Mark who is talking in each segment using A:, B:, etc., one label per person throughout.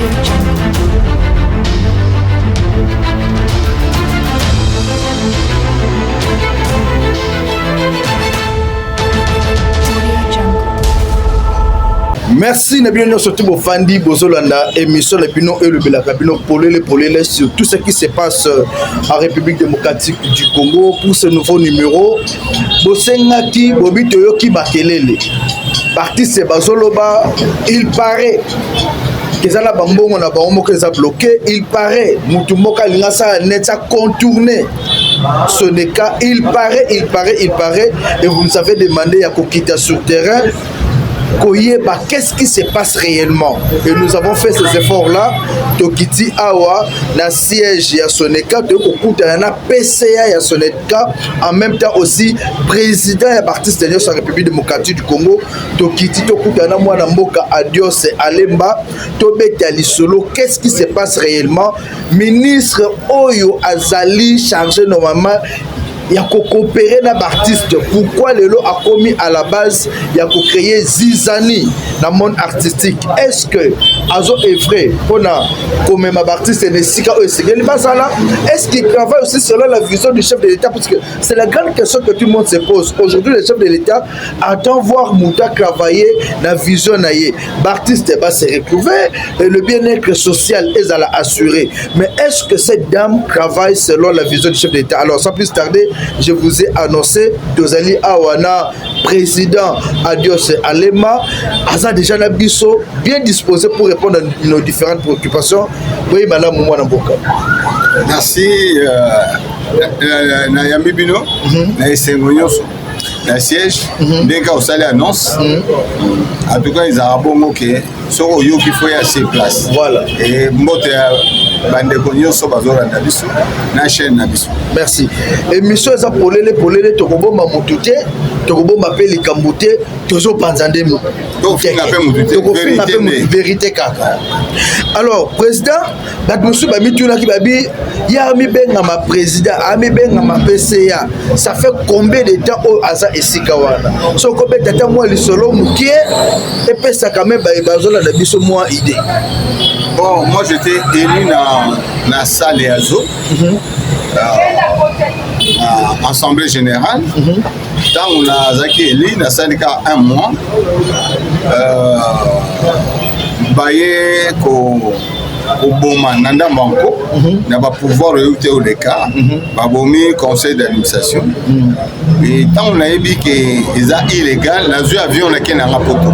A: Audio Jungle. Audio Jungle.
B: Merci na bino nyonso tu bofandi bozolanda émission na bino elobelaka bino polele polele sur tout ce qui se passe en République démocratique du Congo. Pour ce nouveau numéro, bosengaki bobi toyoki makelele, baartiste bazoloba, il paraît eza na bambongo na bango moko eza bloqué, il paraît mutu moko alingi asala net acontourner Soneca, il paraît, il paraît, il paraît, et vous nous avez demandé ya kokita sur terrain koyeba qu'est-ce qui se passe réellement. Et nous avons fait ces efforts là. Tokiti awa na siège ya Soneca, toyokokutana na PCA ya Soneca, en même temps aussi président ya baartiste nyonso ya République démocratique du Congo. Tokiti tokutana na mwana mboka Adios Alemba, tobeta lisolo qu'est-ce qui se passe réellement. Ministre oyo azali chargé normalement ya kocoopérer na baartiste, pourquoi lelo akomi à la base ya kocréer zizanie na monde artistique? Est ce que azo œuvrer mpona komema baartiste na esika oyo esengeli bazala? Est ce qu'il travaille aussi selon la vision du chef de l'État? Parce que c'est la grande question que tout le monde se pose aujourd'hui. Le chef de l'État attend voir moto travailler na vision na ye, baartiste ba se retrouver et le bien-être social ezala assuré. Mais est-ce que cette dame travaille selon la vision du chef de l'État? Alors, sans plus tarder, je vous ai annoncé, tozali awa na président Adios Alema, aza déjà na biso, bien disposé pour répondre à nos différentes préoccupations. Oui, malamu, mwana mboka.
C: Merci. Nayambi bino na esengo nyonso na siège ndenge osali annonce. En tout cas, ezalaka bongo ke soki oyoki, faut ya sur place.
B: Voilà.
C: E mbote ya bandeko nyonso bazolanda biso na chaîne na biso.
B: Merci. Émission eza polele polele, tokobomba motu te, tokobomba mpe likambo te, tozopanza nde.
C: Tokofinga mpe motu te.
B: Tokofinga mpe
C: vérité
B: motu
C: nde.
B: Vérité kaka. Alors président, bato mosusu bamitunaki, babi ye amibengama président, amibengama PCA, ça fait combien de temps oyo aza esika wana? Soki okobeta ata mwa lisolo mokie, epesaka me bazolanda biso mwa idée.
C: Bon, moi j'étais élu na salle ya zo na assemblée générale. Ntango nazalaki élu, nasali kaka un mois, baye koboma na ndambo yanko na bapouvoir oyo te oleka, babomi conseil d'administration. E ntango nayebi ke eza illégal, nazwi avion, nake nanga Poto.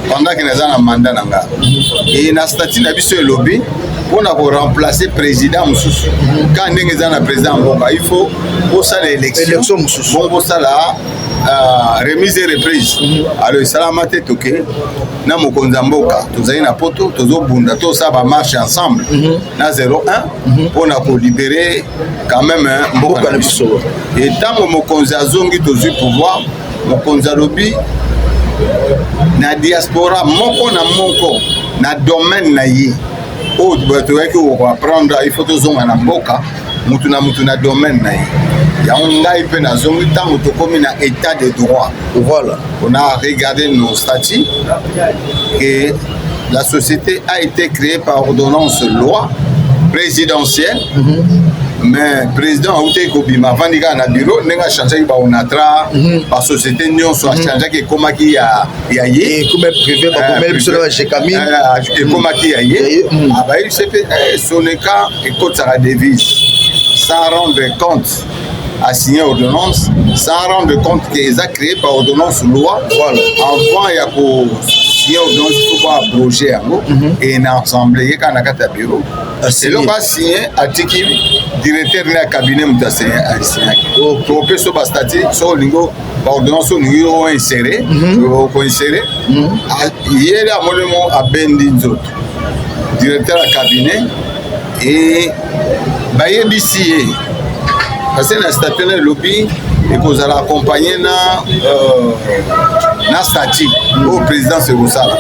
C: Pendant ke naza na mandat na nga e na statut na biso elobi mpona koremplacer président mosusu, ka ndenge eza na président ya mboka, il faut bosala élection.
B: Élection mosusu.
C: Bongo bosala remise et reprise. Alors esalama te, toke na mokonzi ya mboka, tozali na Poto, tozobunda, tosala bamarche ensemble na 01 mpona kolibérer quand même mboka
B: mboka
C: na
B: na
C: biso.
B: Biso.
C: E ntango mokonzi azongi, tozwi pouvoir, mokonzi alobi na diaspora moko na moko na domaine na ye oyo toyaki koapprendre, il faut tozonga na mboka, mutu na mutu na domaine na ye. Yango ngai mpe nazongi. Ntango tokómi na état de droit, on a regardé nos statuts que la société a été créée par ordonnance loi présidentielle. Mais président autaki kobima, avandi kaka na bureau, ndenge achangeaki baOnatra, basociété nyonso achangeaki, ekomaki ya ye.
B: Ekoma privé, bakomeli biso na baGécamines.
C: Ekomaki ya ye.
B: Ya ye.
C: Abayebisi mpe Soneca ekotisaka devise sans rendre compte, a signé ordonnance sans rendre compte que eza créé par ordonnance loi. Avant ya kosigner ordonnance, il faut baabroger yango e na assemblée. Ye kaka na kati ya bureau,
B: Asigné.
C: eloko asigné, atiki directeur na ya cabinet, moto asignaki. Topesi so bastatut, so olingi baordonnance, olingi oinsérer, okoinsérer. Ye nde amoni mo abendi nzoto, directeur ya cabinet, e bayebisi ye parce que na statut na elobi ekozala accompagné na statut oyo présidence ekosala.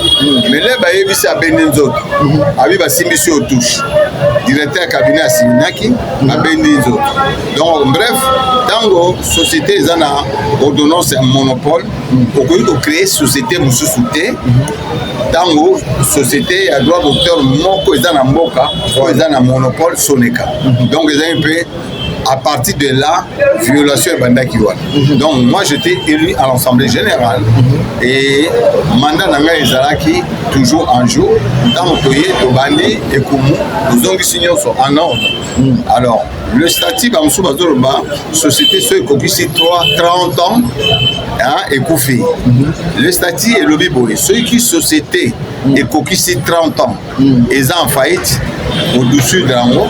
C: Mais nde bayebisi, abendi nzoto, abi basimbisi yo touche, directeur ya cabinet asignaki, abendi nzoto. Donc bref, ntango société eza na Ordonnance ya monopole, okoki kocréer société mosusu te ntango société ya droit d'auteur moko eza na mboka oyo eza na monopole, Soneca. Donc ezali mpe à partir de là violation ebandaki wana. Donc moi, j'étais élu à l'Assemblée générale et mandat na ngai ezalaki toujours en jour. Ntango toye, tobandi ekumu, tozongisi nyonso en ordre. Alors le statut, bamosusu bazoloba société so ekokisi 3 30 ans, hein, ekufi. Le statut elobi boye: soki société ekokisi 30 ans, eza en faillite, au-dessus de yango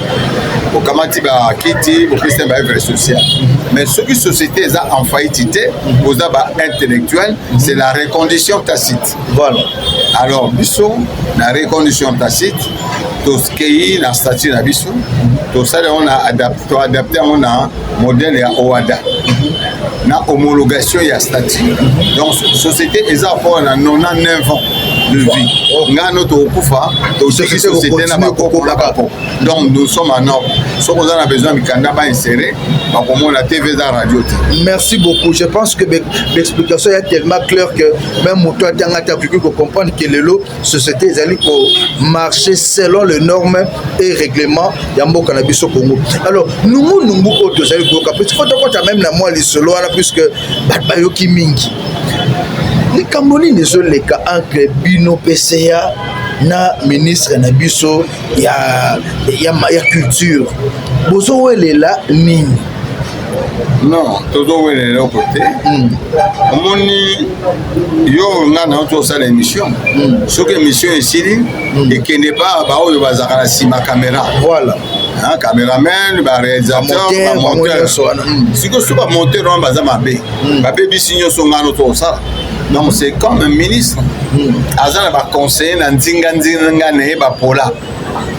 C: okamati bakiti, bopesi ba œuvre sociale. Mais soki société eza en faillite te, boza ba intellectuel, c'est la reconduction tacite. Alors biso na reconduction tacite, tokei na statut na biso, tosali yango na toadapte yango na modèle ya OHADA na homologation ya statut. Donc société eza mpo na 99 ans de vie. Ngai no tokokufa, totiki société na bakoko na bakoko. Donc nous sommes en ordre. Soki oza na besoin mikanda, bainsérer, bakomona. TV eza radio te.
B: Merci beaucoup. Je pense que l'explication est tellement claire que même moto atanga te akoki kocomprendre que lelo société ezali komarcher selon les normes et règlement ya mboka na biso Congo. Alors nungunungu oyo tozali koyoka, puisque faut tokɔta même na mwa lisolo wana, puisque bato bayoki mingi, likambo nini ezoleka entre bino PCA na ministre na biso ya culture? Bozowelela nini?
C: Non, tozowelela eloko te. Omoni, yo nga na yo tosala émission. Soki émission esili, ekende pa baoyo bazalaka na nsima caméra. Caméraman, baréalisateur, bamonteur. Sikoyo so bamonteur wana baza mabe, babebisi nyonso nga no tosala. Donc c'est comme un ministre aza na baconseiller na nzinga nzinga na ye, bapola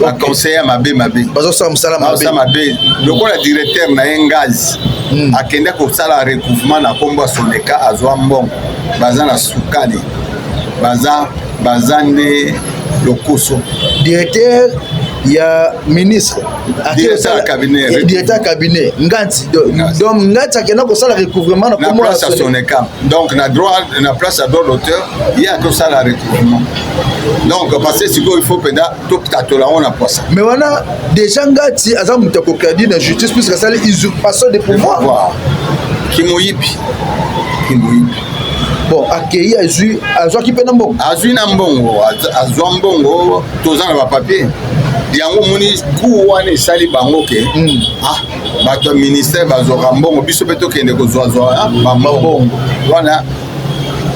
C: baconseiller ya mabe mabe.
B: Bazosala mosala
C: mabe mabe. Lokola directeur na ye Ngazi akende kosala recouvrement na nkombo ya Soneca, azwa mbongo, baza na sukali, baza nde lokoso.
B: Directeur ya ministre?
C: Directeur ya cabinet.
B: Directeur ya cabinet Nganti. Donc Nganti akenda kosala recouvrement
C: na place ya Soneca. Donc na droit, na place ya droit d'auteur, ye akosala recouvrement. Donc parce que sikoyo il faut mpenza totatola yango na poisa.
B: Mais wana déjà Ngati aza moto akokadi na justice, puisque asali usurpation de pouvoir.
C: Kimoyibi, kimoyibi.
B: Bon, akei, azwi, azwaki mpe na mbongo.
C: Azwi na mbongo, azwa mbongo, toza na bapapier yango. Omoni ku wana esali bango ke ah, bato ya ministère bazwaka mbongo, biso mpe tokende kozwazwa bambongo wana.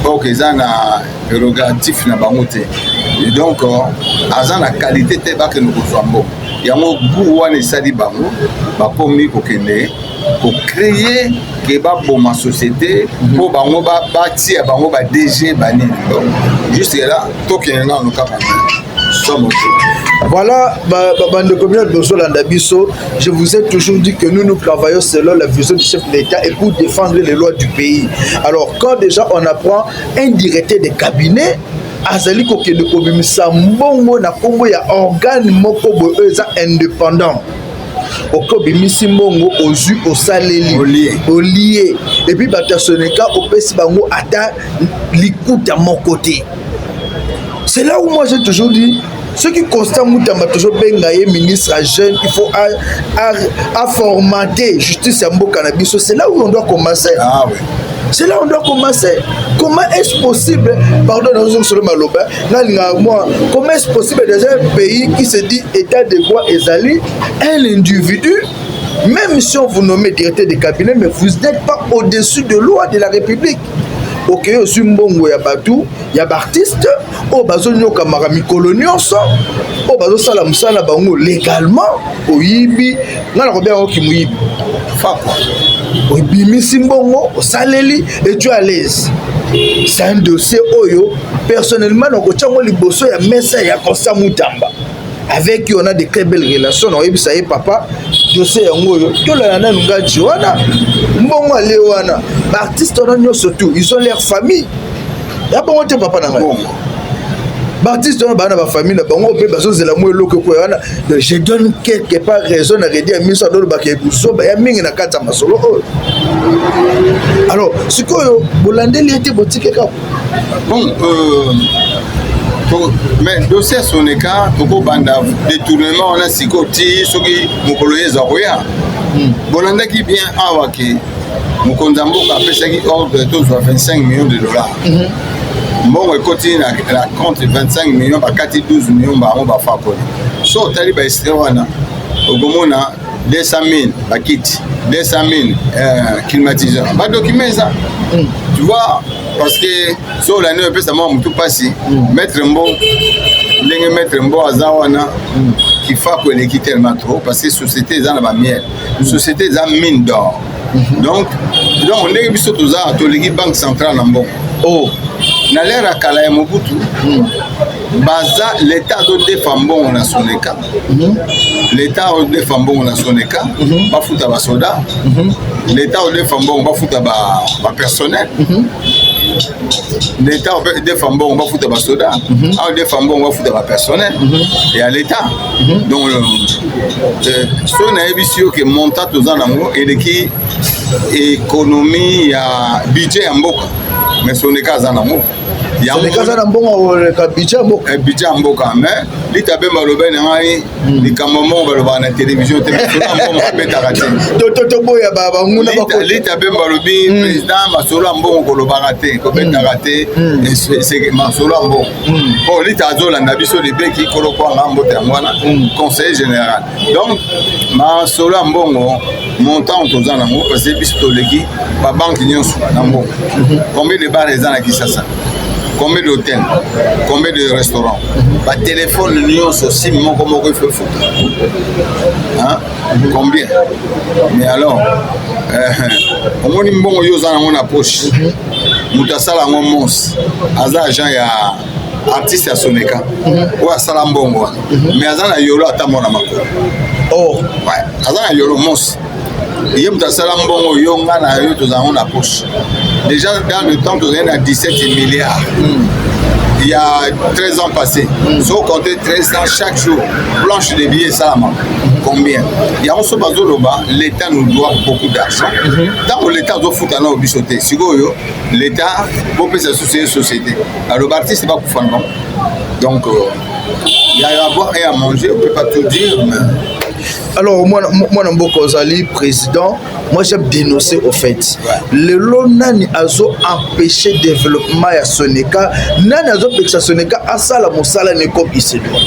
C: Ok, eza na prérogative na bango te. Et donc aza na qualité te bakende kozwa mbongo yango. Gu wana esali bango bakomi kokende kocréer ke baboma société mpo bango batia bango ba DG banini. Donc jusque là tokende nano kaka somo.
B: Voilà, bandeko bino bozolanda biso, je vous ai toujours dit que nous, nous travaillons selon la vision du chef de l'État et pour défendre les lois du pays. Alors quand déjà on apprend un directeur de cabinet azali kokende kobimisa mbongo na nkombo ya organe moko boye oyo eza indépendant, oke obimisi mbongo, ozwi, osaleli, olie, et puis bato ya Soneca opesi bango ata likuta moko te. C'est là où moi j'ai toujours dit, soki Constant Mutamba tozobenga ye ministre ya jeune, il faut aformater justice ya mboka na biso. C'est là où on doit commencer.
C: Ah, oui.
B: C'est là où on doit commencer. Comment est-ce possible, pardon, nazosolo maloba nalingaka moi, comment est-ce possible dans un pays qui se dit état de droit ezali, un individu, même si on vous nomme directeur de cabinet, mais vous n'êtes pas au-dessus de loi de la République, okei ozwi mbongo ya bato ya baartiste oyo bazonyokamaka mikolo nyonso, oyo bazosala mosala na bango légalement, oyibi? Ngai nakobenga yango kimoyibi.
C: Fakwa.
B: Obimisi mbongo, osaleli et tu es à l'aise. C'est un dossier oyo personnellement nakotia yango liboso ya mesa ya Constant Mutamba, avec qui on a de très belles relations. Nakoyebisa ye: papa, dossier yango oyo, tolala nanu Ngadi wana, mbongo ale wana, baartiste wana nyonso, tout, ils ont leur famille ya bongo te, papa na ngai. Baartiste wana baa na bafamille na bango mpe bazozela mwa eloko ekoya wana. Je donne quelque part raison na Redi ya miso, adolobaka ebuzoba ya mingi na kati ya masolo oyo. Alors sikoyo bolandeli ete botike kaka.
C: Bon, mais dossier ya Soneka, tokobanda détournement wana sikoyo ti soki mokolo ye eza koya. Bolandaki bien awa ke mokonzi ya mboka apesaki ordre tozwa 25 millions de dollars. Mbongo ekoti na compte, 25 millions, bakati 12 millions bango bafakoli. So otali baextrait wana, okomona 200 000 bakiti, 200 000 climatiseur, badocument eza, tu vois, parce que so olandi oyo epesa mwa motu mpasi. Maître Mbo, ndenge maître Mbo aza wana, kifako eleki tellement trop, parce que société eza na bamiel, société eza mine d'or. Donc ndenge biso toza, toleki Banque centrale na mbongo.
B: Oh.
C: Na l'ère ya kala ya Mobutu, baza l'État azodefa mbongo na Soneka, l'État azodefa mbongo na Soneka bafuta basoda, l'État azodefa mbongo bafuta bapersonnel, l'État azodefa mbongo bafuta basoda, azodefa mbongo bafuta bapersonnel ya l'État. Donc soki nayebisi yo ke montant toza nango eleki économie ya budget ya mboka, mais Soneka aza nango.
B: Soneka aza na mbongo koleka budget ya mboka.
C: Budget ya mboka. Mais Lita Bemba alobai na ngai likambo mbongo balobaka na télévision te, masolo ya mbongo babetaka te.
B: Toboya banguna.
C: Lita Bemba alobi: président, masolo ya mbongo kolobaka te, kobetaka te masolo ya mbongo. Po Lita azolanda biso, libeki kolokwanga mbote yango wana, conseiller général. Donc masolo ya mbongo, montant toza nango, parce que biso toleki babanke nyonso na mbongo. Combien de bar eza na Kinshasa? Combien d'hôtel? Combien de restaurant? Batelefone nyonso, sim moko moko ifo efuta, hein? Combien? Mais alors omoni mbongo yo oza nango na poche, moto asala yango mons aza agent ya artiste ya Soneka oyo asala mbongo wana, mais aza na yolo ata mona makolo.
B: Oh.
C: Ouais, aza na yolo mos, ye moto asala mbongo. Yo, nga na yo tozala yango na poche. Déjà dans le temps tozali na 17 milliards, il y a 13 ans passé. So compter 13 ans, chaque jour planche de billets esalama combien? Yango so bazoloba l'État nous doit beaucoup d'argent. Ntango l'État azofuta nao biso te, sikoyo l'État bopesa susu ye société, alors baartiste bakufa na bango. Donc il y a à boire et à manger, on peut pas tout dire, mais
B: Alors mwana mboka, ozali président, moi j'ai dénoncé au fait lelo nani azo empêcher développement ya Soneka? Nani azopekisa Soneka asala mosala ne comme il se doit?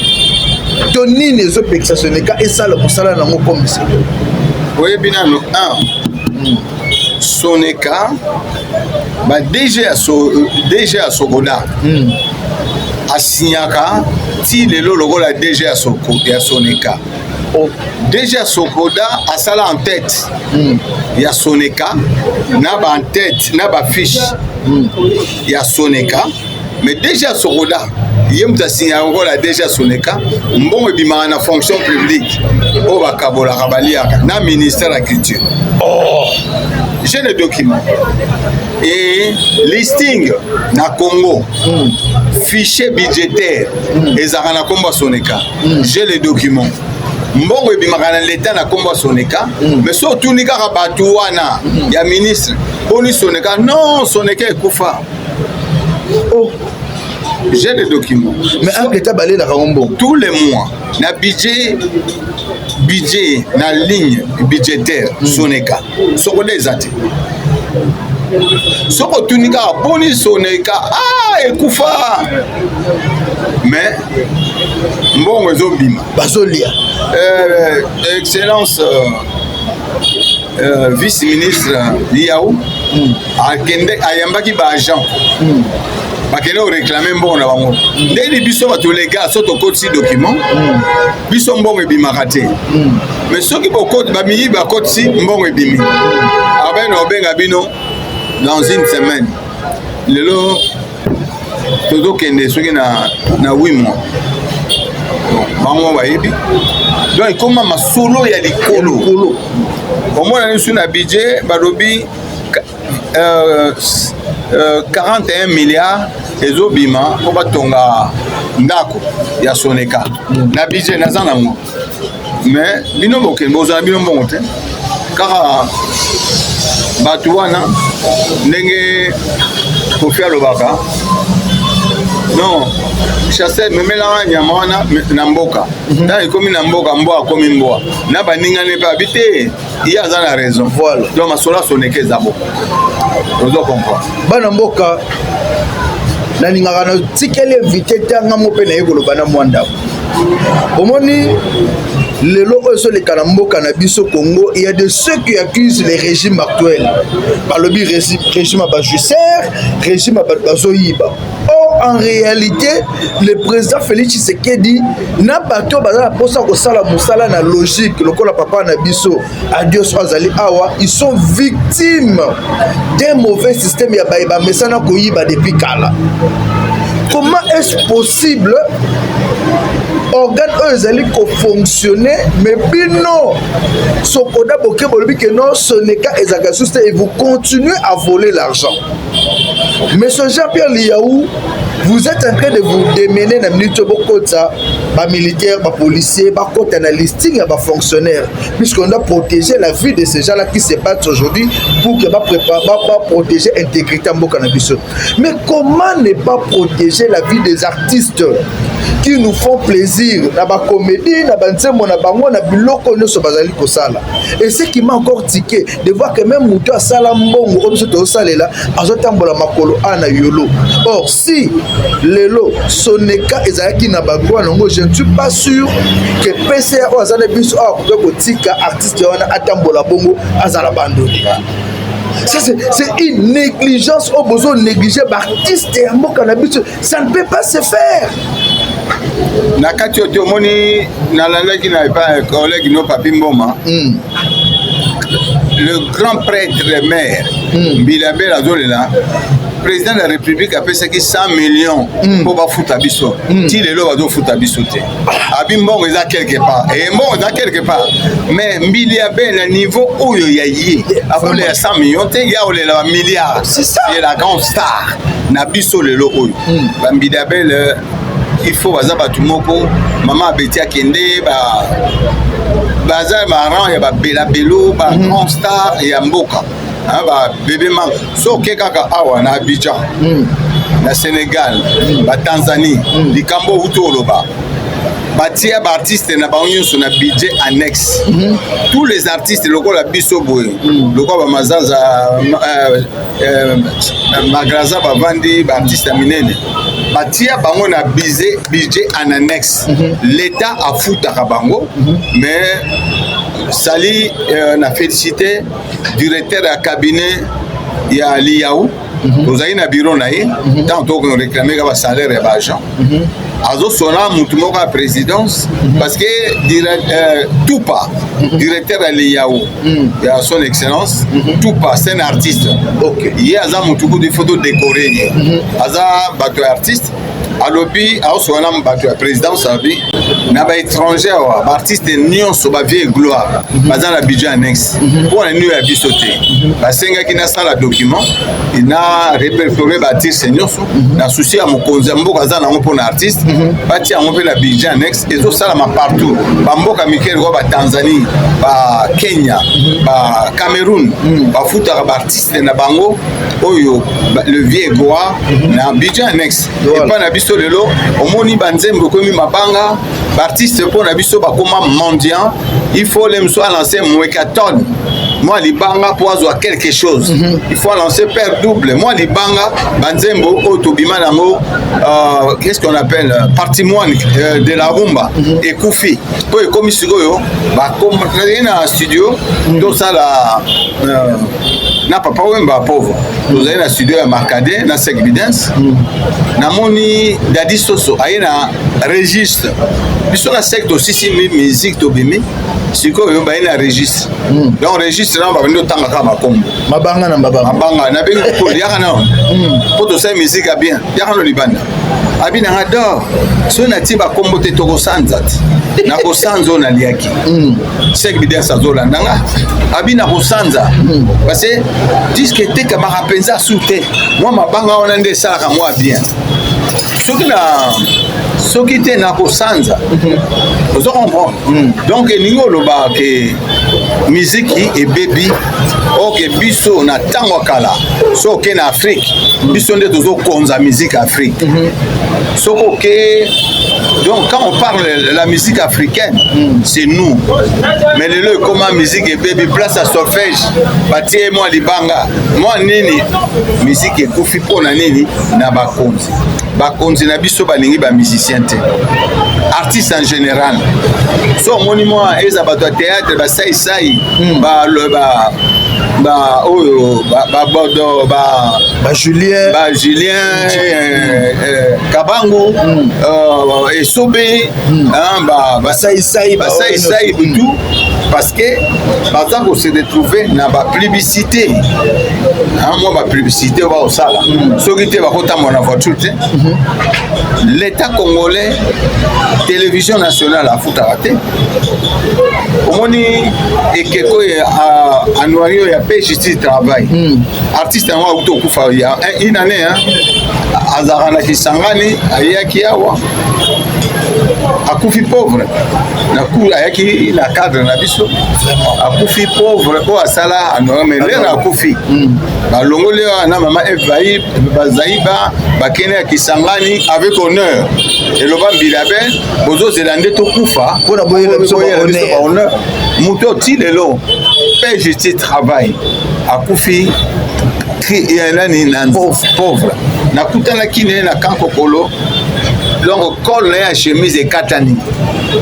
B: To nini ezopekisa Soneka esala mosala nango comme il se doit?
C: Oyebi nano 1 Soneka, ba DG ya so, DG ya Sokoda asignaka ti lelo lokola DG ya Soneka.
B: Oh.
C: DG ya Sokoda asala en tête ya Soneka na ba en tête na bafiche ya Soneka, mais DG ya Sokoda, ye moto asignaka lokola DG ya Soneka. Mbongo ebimaka na fonction publique oyo bakabolaka, baliaka na ministère ya culture.
B: Oh.
C: J'ai le document et listing na Congo, fichier budgétaire ezalaka na nkombo ya Soneka. J'ai le document. Mbongo ebimaka na leta na nkombo ya Soneka, mais so otuni kaka bato wana ya ministre: boni Soneka? Non, Soneka ekufa.
B: Oh.
C: J'ai le document.
B: Mais un état balelaka ngo mbongo.
C: Tous les mois na budget na ligne budgétaire Soneka, Sokoda eza te. Soki otuni kaka: boni Soneka? Ah, ekufa. Mais mbongo ezobima.
B: Bazolia.
C: Excellence vice ministre Liau akende ayambaki baagent, bakende koréclamer mbongo na bango. Ndeni biso bato légal, so tokotisi document, biso mbongo ebimaka te. Mais soki bokoti, bamiyibi bakotisi, mbongo ebimi. Abene obenga bino dans une semaine. Lelo tozokende soki na 8 mois. Bon, bango bayebi. Donc ekóma masolo ya likolo. Omona lisu na budget balobi 41 milliards. Ezobima mpo batonga ndako ya Soneka na budget naza nango, mais bino bokende bozala bino mbongo te. Kaka bato wana, ndenge Kofi alobaka, non, chasseur memelanga nyama wana na mboka. Ntango ekomi na mboka, mbwa akomi mbwa na baningani mpe abi te, ye aza na raison.
B: Voilà.
C: Donc masolo asoneka eza bo ozo comprendre.
B: Bana mboka, nalingaka natikeli invité te, anga mo mpe naye koloba na mwa ndako. Omoni lelo oyo ezoleka na mboka na biso Congo, il y a de ceux qui accusent le régime actuel. Balobi régime ya bajouisseurs, régime ya bato bazoyiba. Or en réalité, le président Félix Tshisekedi na bato oyo baza na mposa kosala mosala na logique lokola papa na biso Adios oyo azali awa, ils sont victimes d'un mauvais système ya baye bamesana koyiba depuis kala. Comment est-ce possible, organe oyo ezali kofonctionner, mais bino Sokoda boke bolobi ke non, Soneka ezalaka lisusu te, et vous continuez à voler l'argent? Monsieur Jean-Pierre Lihau, vous êtes en train de vous démener na minute oyo. Bokota bamilitaire, bapolicier, bakota na listing ya bafonctionnaire, puisqu'on doit protéger la vie de ces gens-là qui se battent aujourd'hui pour que baprotéger intégrité ya mboka na biso. Mais comment ne pas protéger la vie des artistes qui nous font plaisir na bacomédie, na banzembo na bango, na biloko nyonso bazali kosala? Et ce qui m'a encore tiqué, de voir que même moto asala mbongo oyo biso tozosalela azotambola makolo a na yolo. Or si lelo Soneka ezalaki na badroit nango, je ne suis pas sûr que PCA oyo aza na biso awa akoki kotika artiste wana atambola bongo, azala bandoli. Ça, c'est une négligence oyo bozo négliger baartiste ya mboka na biso. Ça ne peut pas se faire.
C: Na kati oyo te, omoni, nalandaki na epai collègue no Papi Mboma, le grand prêtre maire Mbilia Bel azolela. Président de la République apesaki 100 millions mpo bafuta biso. Ti lelo bazofuta biso te. Abi mbongo eza quelque part e mbongo eza quelque part, mais Mbilia Bel na niveau oyo ya ye akolela 100 millions te, ya olela bamilliard.
B: C'est ça.
C: C'est la grande star na biso lelo oyo. Bambilia Bel, il faut baza bato moko, mama abeti akende ba baza barang ya babelabelo, bagrand star ya mboka. Babebe manque so oke kaka awa na Abidjan, na Sénégal, batanzanie, likambo outi oloba, batia baartiste na bango nyonso na budget annexe. Tous les artistes lokola biso boye, lokola bamazaza, magraza, bavandi baartiste ya minene, batia bango na budget en annexe. L'État afutaka bango. Mais sali na félicité directeur ya cabinet ya Lihau. Tozali na bureau na ye ntango tokoréclame ka basalaire ya baagent, azosona mutu moko ya présidence, parce que Tupa, directeur ya Lihau ya son excellence Tupa, c'est un artiste. Ye aza mutu kutu il faut todécorer ye, aza bato ya artiste. Alobi aosoka na bato ya présidence, abi na baétranger awa, baartiste nyonso, bavieille gloire, baza na budget annexe, mpo na nini oyo ya biso te? Basengaki nasala document na répertorier baartiste nyonso na souci ya mokonzi ya mboka aza nango mpo na artiste, batia yango mpe na budget annexe. Ezosalama partout, bamboka mike lokola batanzanie, bakenya, bacameroun, bafutaka baartiste na bango oyo le vieux gloire na budget annexe. Epai na biso lelo, omoni banzembo ekomi mabanga, baartiste mpo na biso bakoma mendiant. Il faut le mosu alancer mwekaton mwa libanga mpo azwa quelque chose. Il faut alancer père double mwa libanga. Banzembo oyo tobima nango, qu'est-ce qu'on appelle, patrimoine de la rumba, ekufi mpo ekomi sikoyo. Nazali na studio, tosala na Papa Wemba pauvre, tozali na studio ya Marcade na Sec Bidens. Namoni Dadi Soso aye na registre. Biso na Sec tosisi musique, tobimi sikoyo, baye na registre. Donc registre wana, babandi otanga kaka makombo.
B: Mabanga na mabanga.
C: Mabanga. Nabengi kokolo, yaka nao mpo tosali musique ya bien, yaka no libanda. Abi nanga dor, soki natie bakombo te, tokosanza te. Nakosanza oyo naliaki. Sek Bidens azolanda nga, abi nakosanza parce que disque etekamaka mpenza su te. Mwa mabanga wana nde esalaka mwa bien. Soki na soki te nakosanza. Ozo comprendre? Donc elingi oloba ke miziki ebebi. Oke biso na ntango ya kala, so oke na Afrique, biso nde tozokonza musique Afrique. Soki oke, donc quand on parle de la musique africaine, c'est nous. Mais lelo ekoma musique ebebi, place ya solfège batie mwa libanga, mwa nini, musique ekufi. Mpo na nini? Na bakonzi na biso balingi bamusicien te, artiste en général. So omoni mwa eza bato ya théâtre, basaisai, ba oyo babodo, ba
B: Julien.
C: Ba Julien Kabangu, Esobe, hein,
B: Basaisai.
C: Basaisai butu, parce que baza kose retrouver na bapublicité, hein, mwa bapublicité oyo bakosala. Soki te, bakotambola na voiture te. L'État congolais, télévision nationale afutaka te. Omoni ekeko anuari oyo ya paix, justice, travail, artiste yango akuti okufa ya une année, hein. Azalaka na Kisangani, ayaki awa, akufi pauvre. Naku ayaki na cadre na biso, akufi pauvre. Oyo asala anuari, mais lere akufi, balongoli oyo na mama Eve Bazaiba, bakende ya Kisangani avec honneur. Eloba Mbilabe, bozozela nde tokufa
B: mpona boyela biso
C: boyela biso
B: bahonneur.
C: Bahonneur moto oti lelo paix, justice, travail, akufi ya nani na
B: Pauvre.
C: Pauvre. Nakutanaki na ye na Kankokolo, donc col na ye ya chemise ekatani.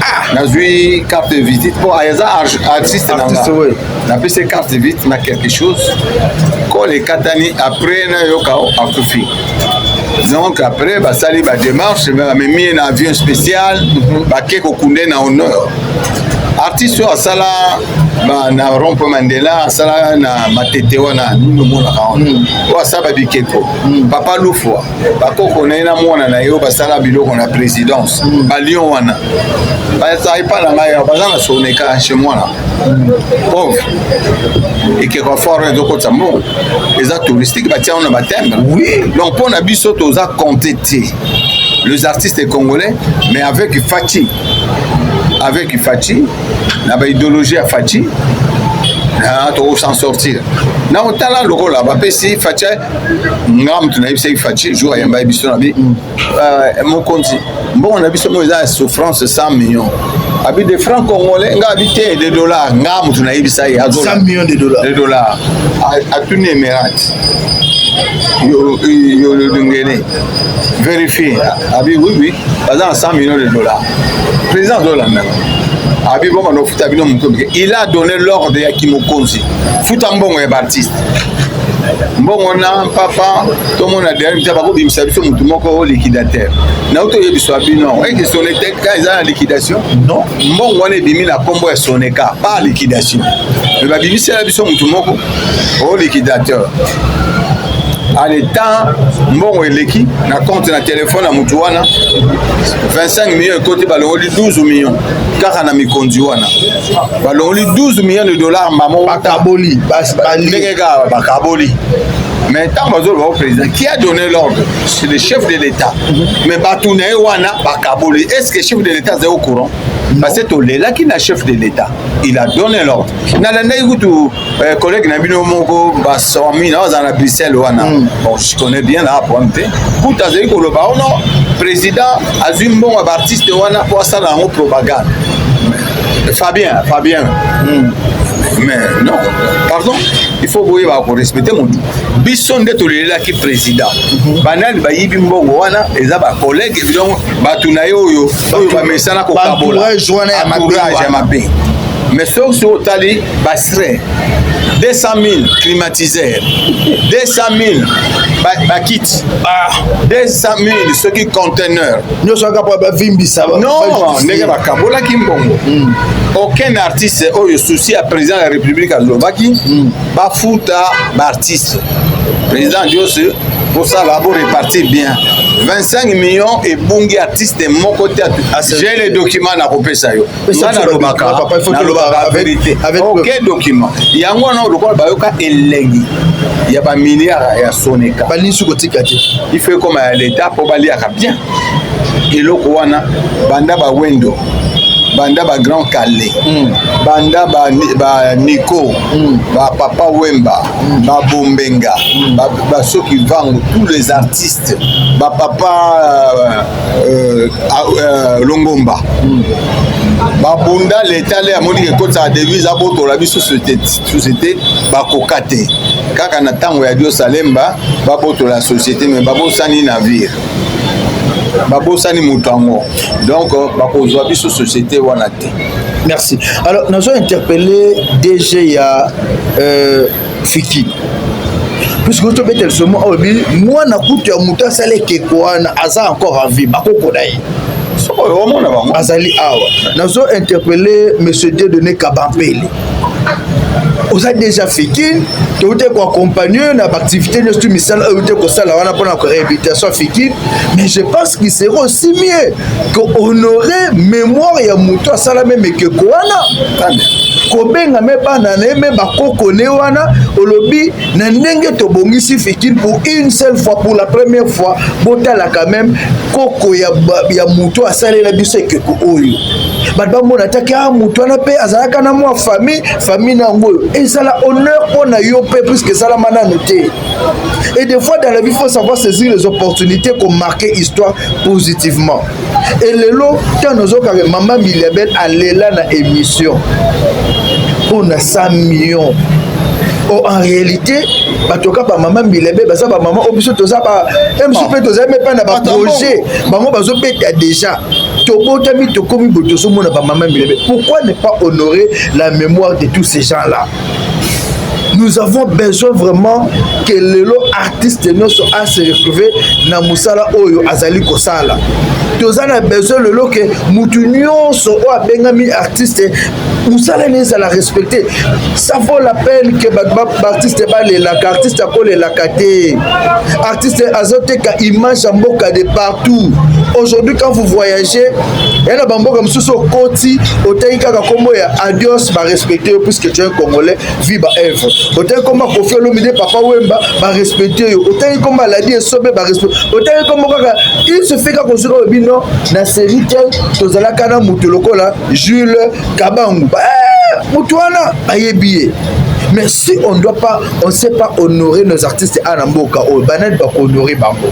C: Ah, nazwi carte de visite mpo aza artiste na
B: Artiste,
C: nga.
B: oui.
C: Napesi carte de visite na quelque chose, col ekatani. Après nayoka akufi. Donc après basali badémarche, bamemi ye na avion spécial, bake kokunde na honneur. Artiste oyo asala na rond-point Mandela, asala na Matete wana, nini omonaka wana, oyo asala babikeko, papa Lufwa, bakoko na ye na mwana na ye oyo basala biloko na présidence, balion wana, bazala epa na ngai awa, baza na Soneka chez moi na pauvre. Ekeko fort oyo ezokotisa mbongo, eza touristique, batia yango na batimbre. Donc mpo na biso toza compte te, les artistes congolais. Mais avec Fatshi, avec Fatshi na baidéologie ya Fatshi, toko s'en sortir. Na otala lokola bapesi Fatshi, nga mutu nayebisaki Fatshi jour ayamba ye biso na bi mokonzi, mbongo na biso moko eza ya souffrance, 100 millions abi de francs congolais, nga abi te, de dollars. Nga mutu nayebisa ye.
B: 100 millions de dollars.
C: De dollars. Atuni Emirate Yololungene, vérifie. Abi oui, baza na 100 millions de dollars. Président azolandanga, abi bongo nofuta bino moto. Il a donné l'ordre ya kimokonzi, futa mbongo ya baartiste, mbongo na papa. Tomona derrière mita bakobimisa biso motu moko oyo liquidateur. Nauti oyebisa bino eke Soneka eza na liquidation.
B: Non.
C: Mbongo wana ebimi na nkombo ya Soneka par liquidation, mais babimisela biso motu moko oyo liquidateur. Ale temps mbongo eleki na compte na telefone ya motu wana, 25 millions ekoti, balongoli 12 millions kaka na mikonzi wana, balongoli 12 millions de dollars mbamo.
B: Bakaboli.
C: Ndenge kaka bakaboli. Mais ntango bazoloba au président qui a donné l'ordre, c'est le chef de l'État. Mais bato na ye wana bakaboli. Est ce que chef de l'État azali au courant? Parce que tolelaki na chef de l'État, il a donné l'ordre. Nalandaki kutu collègue na bino moko basomi na azala na Bruxelles wana. Bon, je connais bien la problème te. Kutu azali koloba ono président azwi mbongo ya baartiste wana mpo asala yango propagande. Fabien, Fabien. Mais non, pardon, il faut boyeba korespecte motu. Biso nde tolelelaki président. Banani bayibi mbongo wana? Eza bacollègue, donc bato na ye oyo bamesana kokabola.
B: Entourage wana ya mabe.
C: Entourage ya mabe. Mais soki otali bastre, 200 000 climatiseur, 200 000 bakiti, 200 000 soki conteneur.
B: Nyonso kaka mpo bavimbisa.
C: Non, ndenge bakabolaki mbongo, aucun artiste oyo souci ya président de la République alobaki bafuta baartiste. Président nyonso Bosala, borepartir bien 25 millions ebungi, artiste moko te. J'ai le document, nakopesa yo. Nga nalobaka vérité. Ok, document yango wana. Lokola bayoka elengi ya bamilliard ya Soneka,
B: balingi kotika te.
C: Il faut ekoma ya l'État mpo baliaka bien eloko wana. Banda bawendo, banda bagrand Kale, banda baniko, bapapa Wemba, babombenga, basoki vango, tous les artistes, bapapa Longomba, babunda. Leta le amoni ekotisaka devise, abotola biso société, bakoka te. Kaka na ntango ya Dio Salemba babotola société, mais babosani navire, babosani moto yango. Donc bakozwa biso société wana te.
B: Merci. Alors nazo interpeller DG ya Fiki, puisque tobetela somo oyo, mwana kutu ya moto asala ekeko wana aza encore en vie, bakoko na ye.
C: Soki omona bango.
B: Azali awa. Nazo interpeller monsieur Dieudonné Kabampele, oza déjà Fikin, touti koaccompagne na baactivité nyonso, tu misala oyo te kosala wana mpona réhabilitation ya Fikin. Mais je pense qu'il serait aussi mieux kohonorer mémoire ya moto asala même ekeko wana, kobenga me bana na ye, me bakoko ne wana. Olobi na ndenge tobongisi Fikin pour une seule fois, pour la première fois, botala quand même koko ya moto asalela biso ekeko oyo. Bato bamona taki a moto wana mpe azalaka na mwa famille, famille na yango oyo ezala honneur mpo na yo mpe, puisque esalama nano te. Et des fois dans la vie, faut savoir saisir les opportunités pour marquer histoire positivement. Et lelo ntango ozokaka mama Miliabel alela na émission mpona 100 millions. Oh, en réalité bato kaka bamama Mbilebe baza bamama oyo biso toza ba msu mpe tozali mepa na baprojet, bango bazobeta déjà. Tobotami, tokomi boye, tozomona bamama Mbilebe. Pourquoi ne pas honorer la mémoire de tous ces gens là? Nous avons besoin vraiment que lelo artiste nyonso ase retrouver na mosala oyo azali kosala. Toza na besoin lelo ke mutu nyonso oyo abengami artiste, mosala na ezala respecté. Ça vaut la peine ke baartiste balelaka. Artiste akolelaka te. Artiste azoteka image ya mboka de partout. Aujourd'hui, quand vous voyagez, ya na bamboka mosusu, okoti, otangi kaka nkombo ya Adios, barespecte yo puisque tu es un Congolais vi baœuvre. Otangi nkombo ya Kofi Olomide, Papa Wemba, barespecte yo. Otangi nkombo Aladi Esobe, barespecte. Otangi nkombo kaka, il se fait kaka ozoka oyebi no na série tel tozalaka na moto lokola Jules Kabangu, moto wana bayebi ye. Mais si on doit pas, on sait pas honorer nos artistes na mboka oyo, banani bakohonorer bango?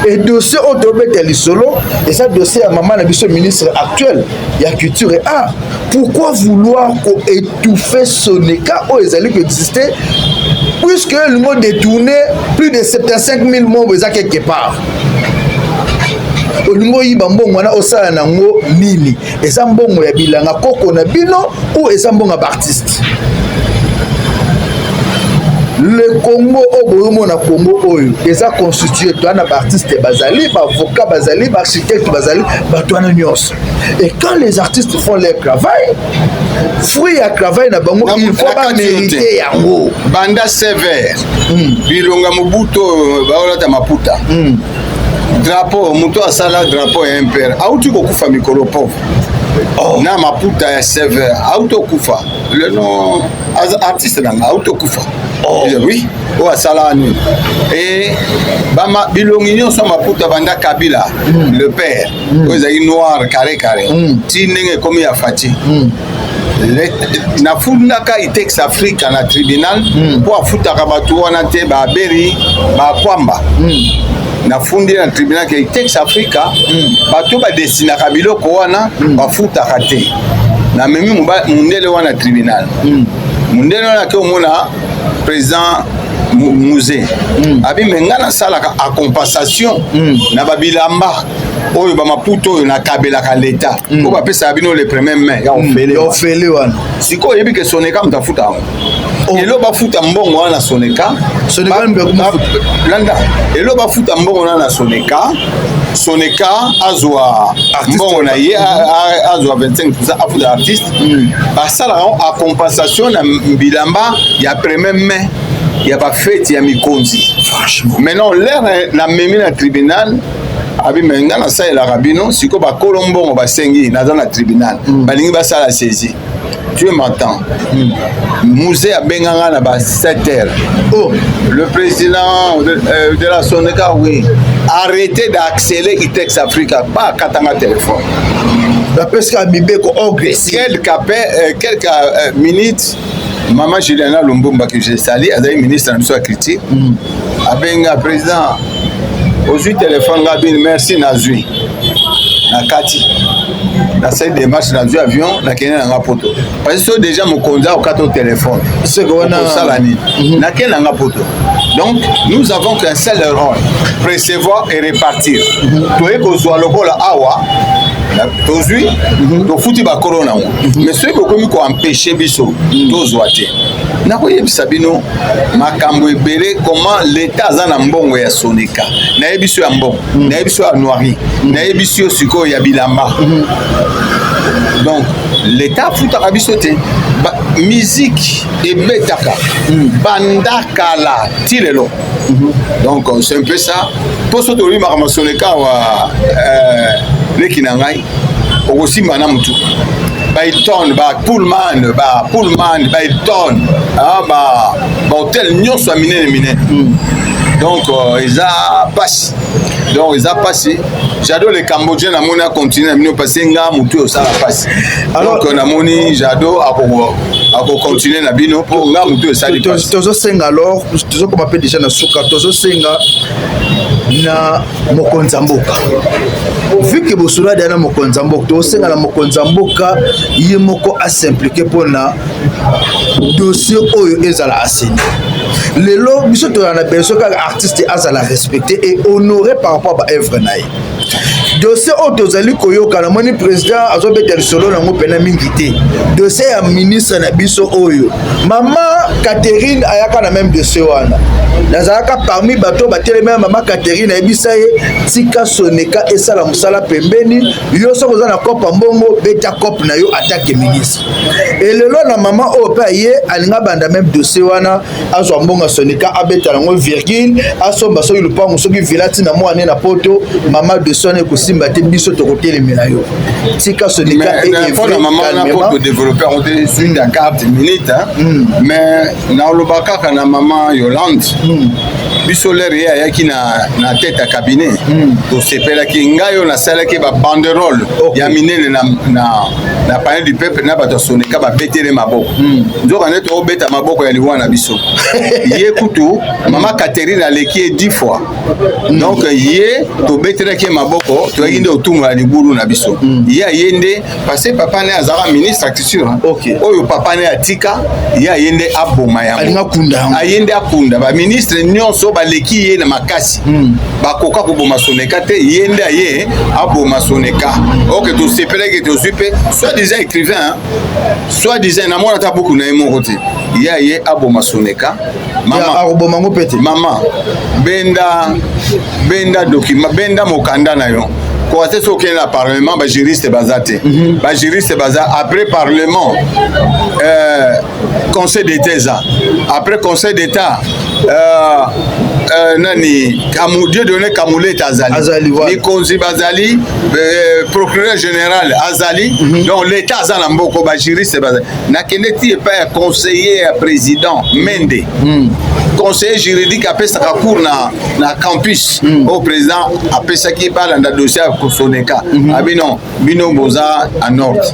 B: Et dossier oyo tobeta lisolo eza dossier ya mama na biso ministre actuel ya culture et art. Pourquoi vouloir koétouffer Soneka oyo ezali koexiste, puisque elingo détourner plus de 75 000 membres? Eza quelque part olingi oyiba mbongo wana, osala nango nini? Eza mbongo ya bilanga koko na bino ou eza mbongo ya baartiste? Le Congo oyo boyomona, Congo oyo eza constitué, toa na baartiste bazali, baavocat bazali, baarchitecte bazali, bato wana nyonso. Et quand les artistes font leur travail, fruit ya travail na bango, il faut bamérite yango.
C: Banda sévère, bilonga Mobutu oyo baolata maputa, drapeau, moto asala drapeau ya MPR auti kokufa mikolo pauvre. Oh. Na maputa ya sévère auti kokufa lelo, artiste nanga auti kokufa. Oh. Oui, oyo asala nini e bama bilongi nyonso maputa, banda Kabila le père, oyo ezalaki noir carré carré, ti ndenge ekomi ya Fati. Nafundaka Itex Africa na tribunal mpo afutaka bato wana te, baberi bakwamba. Nafundi na tribunal ke Itex Africa, bato badesinaka biloko wana, bafutaka te. Namemi mundele wana tribunal. Mundele wana ake omona président musée, abi me ngai nasalaka a compensation na babilamba oyo, bamaputa oyo nakabelaka leta, oyo bapesaka bino le premier mai ya ofele.
B: Ofele wana.
C: Sikoyo oyebi ke Soneka moto afuta yango. Elo bafuta mbongo wana na Soneka. Landa, elo bafuta mbongo wana na Soneka, Soneka azwa mbongo na ye, azwa 25, afuta artiste. Basalaka yango a compensation na bilamba ya premier mai. Ya bafeti ya mikonzi. Maintenant, l'heure namemi na tribunal, abi me nga nasalelaka bino. Sikoyo bakolo mbongo basengi, naza na tribunal, balingi basala saisie. Tu m'entends? Mzee abenganga na ba 7 heures.
B: Oh.
C: Le président de la Soneca, oui, arrêtez d'accélérer Itex Africa. Ba katanga téléphone.
B: Bapesaka mibeko ogre.
C: Quelques minutes, Mama Juliana Lumbumba, que je salue, azali ministre na biso ya culture, abenga: président, ozwi téléphone? Nga bini merci, nazwi na kati, nasali démarche, nazwi avion, nakende nanga Poto, parce que so déjà mokonzi akokata o téléphone.
B: Seke wana.
C: Okosala nini? Nakende nanga Poto. Donc nous avons qu'un seul rôle: précevoir et répartir. Toye kozwa lokola awa tozwi, tofuti bakolo nango, mais soki bokomi koempêcher biso tozwa te, nakoyebisa bino makambo ebele. Comment l'État aza na mbongo ya Soneca? Nayebi so ya mbongo, nayebi so ya noiri, nayebi so sikoyo ya bilamba. Donc l'État afutaka biso te. Musique ebetaka banda kala ti lelo. Donc c'est un peu ça. Mpo so tolobi makambo Soneca awa, leki na ngai, okosimba na mutu. Bahilton, bapullman, bapullman, bahilton, bahotel nyonso ya minene minene. Donc eza pasi, donc eza pasi. Jado le Cambodgien, namoni acontinue na bino, parce nga motu osala pasi. Donc namoni Jado akocontinue na bino, mpo nga motu esali pasi.
B: Tozosenga alors, tozokoma mpe déjà na suka, tozosenga na mokonzi ya mboka, vu que bosolo adeya na mokonzi ya mboka, tozosenga na mokonzi ya mboka ye moko as'impliquer mpona dossier oyo ezala aseni. Lelo biso tozala na besoin kaka artiste azala respecté et honoré par rapport à baœuvre na ye. Dossier oyo tozali koyoka, namoni président azobeta lisolo nango mpena mingi te, dossier ya ministre na biso oyo, mama Catherine, ayaka na même dossier wana. Nazalaka parmi bato batelemi ya mama Catherine, ayebisa ye: tika Soneca esala mosala pembeni. Yo soki oza na kope ya mbongo, beta cope na yo atake ministre. Elelo na mama oyo mpe aye, alinga banda même dossier wana, azwa mbongo ya Soneca, abeta yango virgule, asomba soki lupango, soki villa, ntina mwana na Poto. Mama, dossier wana ekosimba te. Biso tokotelemela yo, tika Soneca.
C: Mpona mama wana, mpo todévelopper yango te, suite ya 4 minutes, mais naloba kaka na mama Yolande. Biso l'heure ye ayaki na tête ya cabinet, tosepelaki. Ngai oyo nasalaki babanderole ya minene na Palais du Peuple, na bato ya Soneca babetele maboko. Nzoka nde toobeta maboko ya liwa na biso. Ye kutu, mama Catherine aleki ye 10 fois. Donc ye tobetelaki ye maboko, toyaki nde otumbola libulu na biso. Ye aye nde parce papa ne azalaka ministre ya culture. Oyo papa ne atika, ye aye nde aboma yango. Aye nde akunda. Baministre nyonso baleki ye na makasi bakoka koboma Soneca te. Ye nde aye aboma Soneca. Ok, tosepelaki, tozwi mpe soit disant écrivain, soit disant, namona ata buku na ye moko te. Ye aye aboma Soneca.
B: Akoboma yango mpe te.
C: Mama, benda, benda document, benda mokanda na yo. Koka te soki okende na parlement, bajuriste baza te. Bajuriste baza après parlement, Conseil d'État eza après Conseil d'État, nani, Dieudonné Kamuleta azali.
B: Azali, voilà.
C: Mikonzi bazali, procureur général azali. Donc l'État aza na mboko, bajuriste bazali. Nakende ti epai ya conseiller ya président Mende, conseiller juridique, apesaka cours na campus oyo président apesaki balanda dossier ya Soneca. Abi non, bino boza en ordre.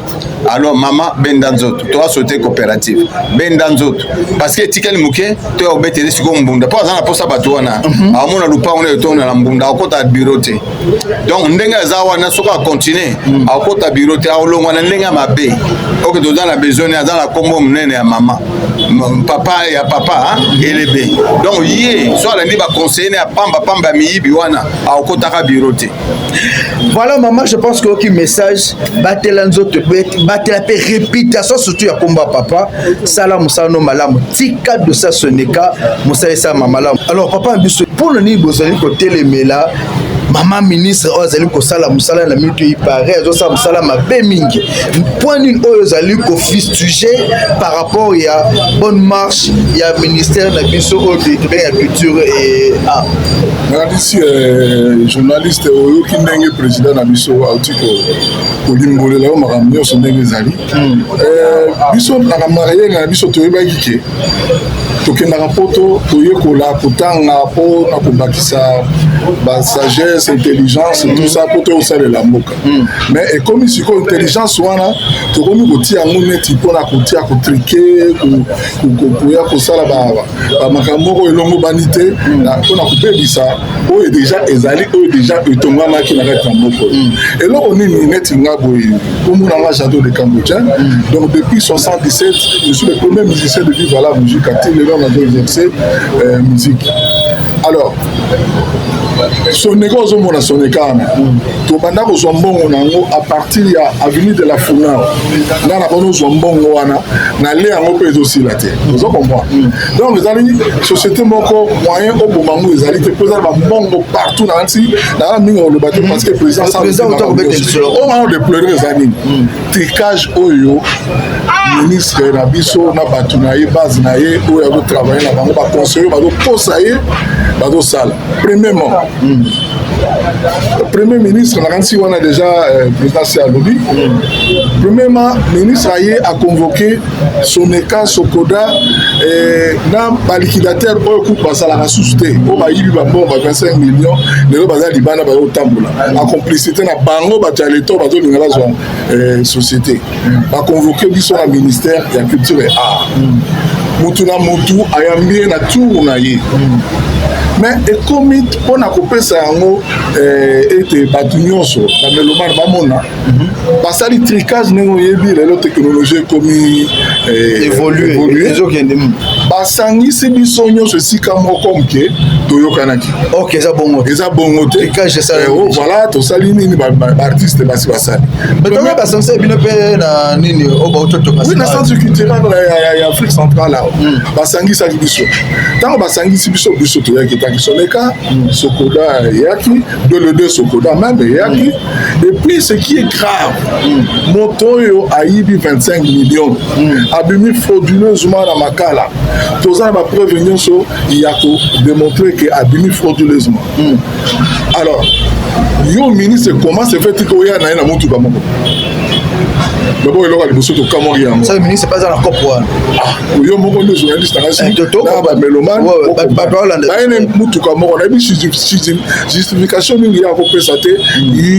C: Alors mama, benda nzoto, toa société coopérative, benda nzoto, parce que etikali moke to ya obetele sikoyo mbunda, mpo aza na posa bato wana aomona lupango na etonda na mbunda, akota bureau te. Donc ndenge aza wana, soki acontinue, akota bureau te, akolongwa na ndenge ya mabe. Oke, toza na besoin, aza na nkombo monene ya mama, papa ya papa elebe. Donc ye so alandi baconseiller ya pamba pamba ya miyibi wana, akokotaka bureau te.
B: Voilà maman, je pense que oki message: batela nzoto, batela mpe réputation, surtout ya komba papa. Sala mosala no malamu, tika dossier Soneca, mosala esalama malamu. Alors papa na biso, mpona nini bozali kotelemela Mama ministre oyo azali kosala mosala na minute, il paraît azosala mosala mabe mingi. Point nini oyo ezali kofustiger par rapport ya bonne marche ya ministère na biso oyo tobenga ya culture et art?
D: Nakatisi, journaliste, oyoki ndenge président na biso auti kolimbolela yo makambo nyonso ndenge ezali. Biso na mayele na biso, toyebaki ke tokendaka poto, toyekola kotanga mpo na kobakisa basagesse, intelligence, tout ça, mpo toyosalela mboka. Mais ekomi sikoyo, intelligence wana tokomi kotia yango neti mpona kotia, kotricher, koya kosala bamakambo moko elongo bani te mpona kobebisa oyo déjà ezali, oyo déjà etongamaki na kati na mboka oyo. Eloko nini? Neti nga boye, kombo na nga Jado de Cambodgien. Donc depuis 77, je suis le premier musicien de Viva la Musique. Ati lelo nazo exercer musique. Alors Soneka, ozomona Soneka wana, tobanda kozwa mbongo na yango à partir ya avenue de la Funa. Nga na bano ozwa mbongo wana, na le yango mpe ezosila te. Ozo comprendre? Donc ezali société moko, moyen oboma yango ezali te, mpo ezali bambongo partout. Na nti naa mingi koloba te, parce que président oyo wana déplorer eza nini? Trucage oyo ministre na biso na bato na ye, base na ye oyo azotravailler na bango, baconseiller bazokosa ye, bazosala. Premièrement, premier ministre, nakanisi wana déjà président se alobi. Premièrement, ministre aye aconvoqué Soneka, Sokoda na baliquidateur oyo kutu basalaka susu te, oyo bayibi bambongo ba 25 millions. Lelo baza libanda, bazotambola en complicité na bango. Bato ya leta bazolinga bazwa société. Baconvoqué biso na ministère ya culture et art. Mutu na mutu ayambi ye na tour na ye. Mais ekomi mpona kopesa yango ete bato nyonso bamélomanes bamona basali trucage. Ndenge oyebi, lelo technologie ekomi
B: évolue.
D: Basangisi biso nyonso esika moko moke, toyokanaki.
B: Ok, eza bongo.
D: Eza bongo te. Voilà, tosali nini? Baartiste basi basali.
B: Tongo basangisa bino mpe na nini oyo bautotoka?
D: Oui, na centre culturel ya Afrique centrale awa. Basangisaki biso. Ntango basangisi biso, biso toyaki tangi Soneka, Sokoda eyaki de le deux, Sokoda même eyaki. Et puis, ce qui est grave, moto oyo ayibi 25 millions, abimi frauduleusement na Makala. Toza na bapreuve nyonso ya kodémontrer ke abimi frauduleusement. Alors yo ministre, comment se fait que oya na ye na motuka moko? D'abord, eloko ya liboso tokamwaki yango.
B: Ça, ministre pas na cope wana.
D: Yo moko nde journaliste na bamélomanes bayene mutuka moko. Nayebi justification mingi ya kopesa te.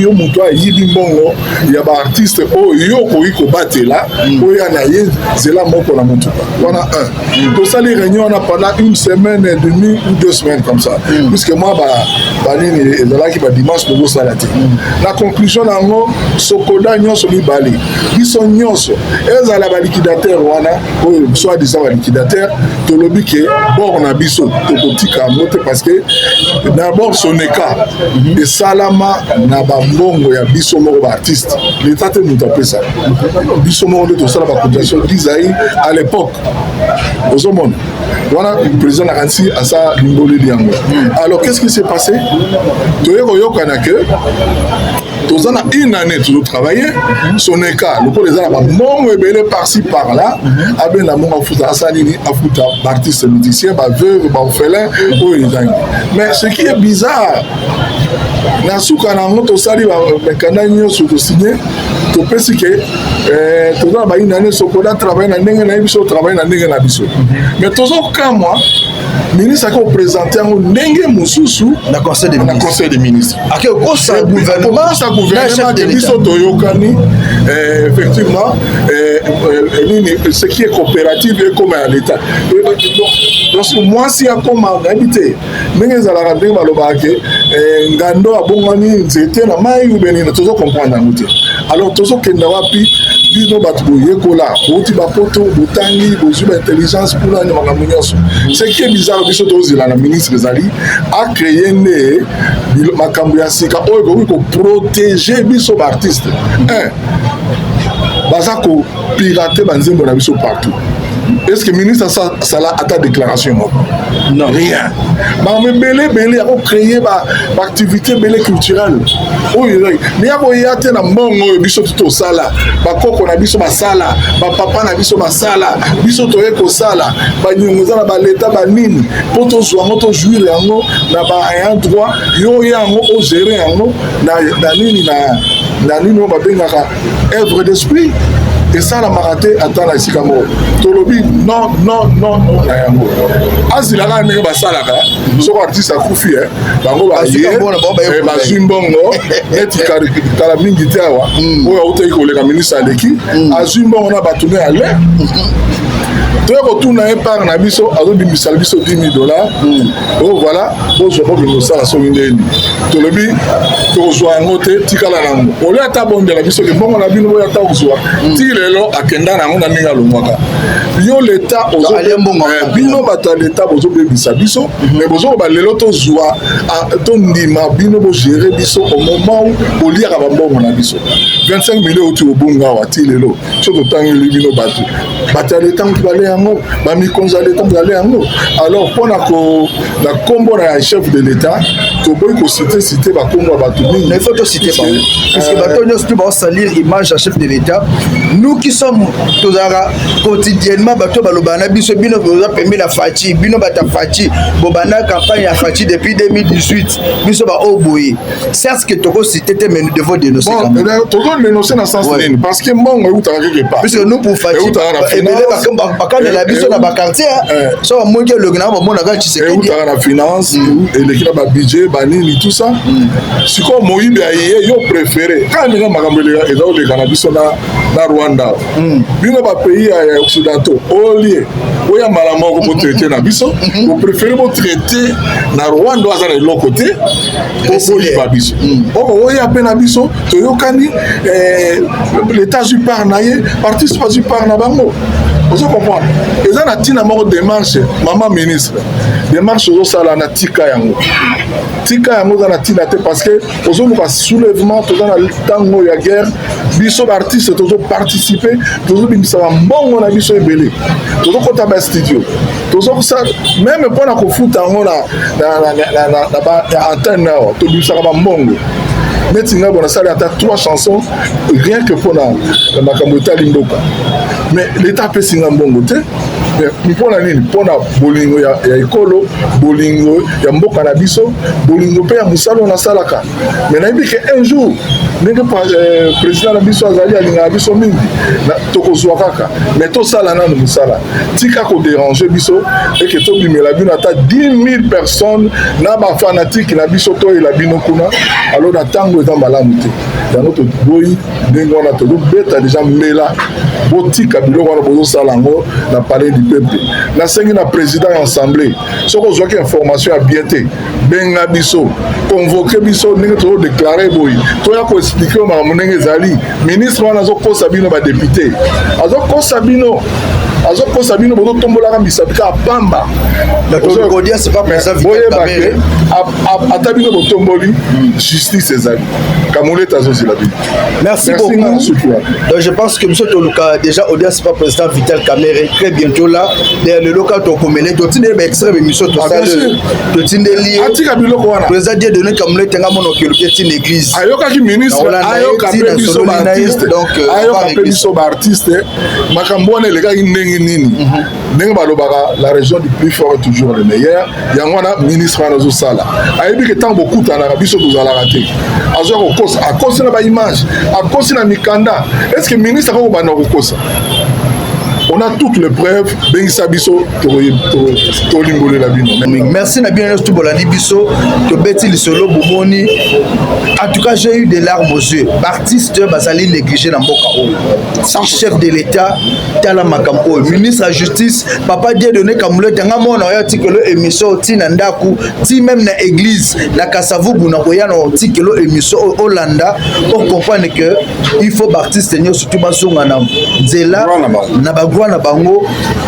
D: Yo moto ayibi mbongo ya baartiste oyo yo okoki kobatela, oyo na ye nzela moko na motuka wana. Un, tosali réunion wana pendant une semaine et demie ou 2 semaines comme ça, puisque moi banini ezalaki badimanche, tozosala te. Na conclusion na yango, Sokoda nyonso mibale, biso nyonso, ezala baliquidateur wana oyo soit disant baliquidateur, tolobi ke bord na biso tokotika yango te, parce que d'abord Soneka esalama na bambongo ya biso moko baartiste, leta te moto apesa biso. Moko nde tosala bacotisation d'Isaïe à l'époque. Ozomona wana président nakanisi asa limboleli yango. Alors, qu'est-ce qui s'est passé? Toye koyokana ke toza na une année tozotravailler. Soneka, lokola eza na bambongo ebele par-ci par-là, abenda mbongo, afuta, asala nini, afuta baartiste musicien, baveuve, baorphelin oyo ezangi. Mais ce qui est bizarre, na suka na yango, tosali mikanda nyonso, tosigne, topesi ke toza na baine année. Sokoda travaille na ndenge na ye, biso travaille na ndenge na biso. Mais tozokamwa, ministre ake koprésenter yango ndenge mosusu.
B: Na conseil des
D: Na
B: ministres.
D: Conseil des ministres.
B: Ake kokosa gouvernement.
D: Kokosa gouvernement ke biso toyokani effectivement nini, ce qui est coopérative ekoma ya l'état. Donc mwasi akoma, nayebi te ndenge ezalaka, ndenge balobaka ke ngando abongwani nzete na mai ube nini, tozo comprendre yango te. Alors tozokenda wapi? Bino bato boyekola, bouti bapoto, botangi, bozwi baintelligence mpuna ni makambo nyonso. Ce qui est bizarre, biso tozela na ministre ezali acréer nde makambo ya sika oyo ekoki koprotéger biso baartiste. Un, baza kopirater banzembo na biso partout. Est ce que ministre asala ata déclaration moko?
B: Non.
D: Rien. Makambo ebele ebele ya kocréer baactivité ebele culturelle oyo ezali, mais ya koya te na mbongo oyo biso ti tosala, bakoko na biso basala, bapapa na biso basala, biso toye kosala. Baniongo eza na baleta banini mpo tozwa yango, tojouir yango na ba droit. Yo oya yango, ogérer yango na nini, na nini oyo babengaka œuvre d'esprit. Esalamaka te ata na esika moko. Tolobi non, non, non, non na yango. Azila kaka ndenge basalaka. Soki artiste akufi, bango baye bazwi mbongo. Neti kala mingi te awa, oyo autaki koleka, ministre aleki, azwi mbongo na bato ne ale. Toya kotuna ye part na biso, azobimisala biso 10 000 $. Oyo voilà, bozwa, bokende kosala soki ndeni. Tolobi tokozwa yango te, tikala nango. Olia ata bondela biso ke mbongo na bino boya ata kozwa. Ti lelo akenda nango na ndenge alongwaka. Yo leta, bino bato ya leta bozobebisa biso, mais bozoloba lelo tozwa, tondima bino bogérer biso au moment où boliaka bambongo na biso. 25 million outi kobunga awa ti lelo. So totangeli bino bato, bato ya leta moto bale yango, bamikonzi ya leta moto bale yango. Alors mpona na nkombo na chef de l'état, toboyi kociter citer bakombo ya bato mingi.
B: Il faut tociter bango parce que bato nyonso tu baosalir image ya chef de l'état. Nous qui sommes, tozalaka quotidiennement, bato balobaka na biso: bino boza pembe na Fatshi, bino bato ya Fatshi, bobanda campagne ya Fatshi depuis 2018. Biso baoyo boye, certes que tokociter te, mais nous devons dénoncer.
D: Bon, tozodénoncer na sens nini? Parce que mbongo eutaka quelque part.
B: Puisque nous, pour Fatshi, ebele bakandela biso na baquartier, so bamoniki elongi na bamonaka Tshisekedi.
D: Eutaka na finance, eleki na babudget banini, tout ça. Sikoyo moyibi aye, yo préféré kaka ndenge makambo eza koleka na biso na Rwanda. Bino bapays ya occidentaux, olie oya mbala moko botraiter na biso, bopréféré botraiter na Rwanda oyo aza na eloko te po boyiba biso. Oko oya mpe na biso, toyokani, l'état azwi part na ye, artiste bazwi part na bango. Ozo comprendre? Eza na ntina moko. Démarche, mama ministre, démarche ozosala na tika yango, tika yango, eza na ntina te parce que ozoluka soulèvement. Toza na ntango ya guerre. Biso baartiste tozoparticiper, tozobimisa bambongo na biso ebele, tozokɔta bastudio, tozosala même mpona kofuta yango na antenne awa, tobimisaka bambongo. Neti ngai bo nasali ata trois chansons rien que mpona makambo etali mboka, mais l'état apesi nga mbongo te. Mpona nini? Mpona bolingo ya ekolo, bolingo ya mboka na biso, bolingo mpe ya mosala oyo nasalaka. Mais nayebi ke un jour, ndenge président na biso azali, alingaka biso mingi, tokozwa kaka. Mais tosala nano mosala, tika kodéranger biso. Eke tobimela bino ata 10 000 personnes na bafanatiques na biso, toyela bino kuna. Alors na ntango eza malamu te, yango toboyi ndenge wana. Tozobeta deja mbela, botika biloko wana bozosala yango na palais du peuple. Nasengi na président ya assemblée, soki ozwaki information ya bien te, benga biso, convoquer biso ndenge tozodéclarer boye, toya koexpliquer oyo makambo ndenge ezali. Ministre wana azokosa bino, badéputés, azokosa bino, azokosa bino, bozotombolaka misapi kaka pamba. Boyeba ke ata bino botomboli, justice ezali, Kamuleta azozila bino.
B: Merci beaucoup. Donc je pense que biso toluka déjà audience pa président Vital Kamerhe très bientôt là. D'ailleurs lelo kaka tokomele, totindeli baextrait émission tosala, totindeli.
D: Atika biloko wana.
B: Président Dieudonné Kamuleta, nga mona okeluki etina église.
D: Ayokaki ministre, ayoka mpe biso baartiste, ayoka mpe biso baartiste. Makambo wana elekaki ndenge nini? Ndenge balobaka, la région du plus fort est toujours le meilleur. Yango wana ministre wana azosala, ayebi ke ntango bokutanaka, biso tozalaka te. Azwa kokosa, akosi na baimage, akosi na mikanda. Est ce que ministre akokobanda kokosa? On a toutes les preuves. Bengisa biso, tolimbolela bino.
B: Merci na bino nyonso bolandi biso. Tobeti lisolo, bomoni. En tout cas, j'ai eu des larmes aux yeux. Baartiste bazali négligé na mboka oyo. Chef de l'état, tala makambo oyo. Ministre ya justice, papa Dieudonné Kamuleta, nga mona oyo atikelo émission ti na ndako, ti même na église na Kasavubu, na koya na otikelo émission oyo, olanda, ocomprendre que il faut baartiste nyonso tu bazonga na nzela na bagloire. Badroit na bango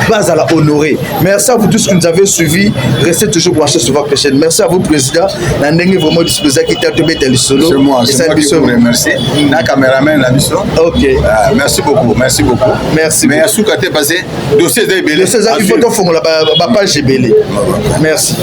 B: bazala honoré. Merci à vous tous qui nous avez suivis. Restez toujours branchés sur votre chaîne. Merci à vous, président, na ndenge vraiment disposé qui t'a tobeta lisolo.
C: C'est moi, c'est moi qui vous remercie. Na cameraman na biso.
B: Ok.
C: Merci beaucoup, merci beaucoup.
B: Merci.
C: Mais asuka te, parce que dossier eza ebele.
B: Dossier eza, il faut tofongola bapage ebele. Merci.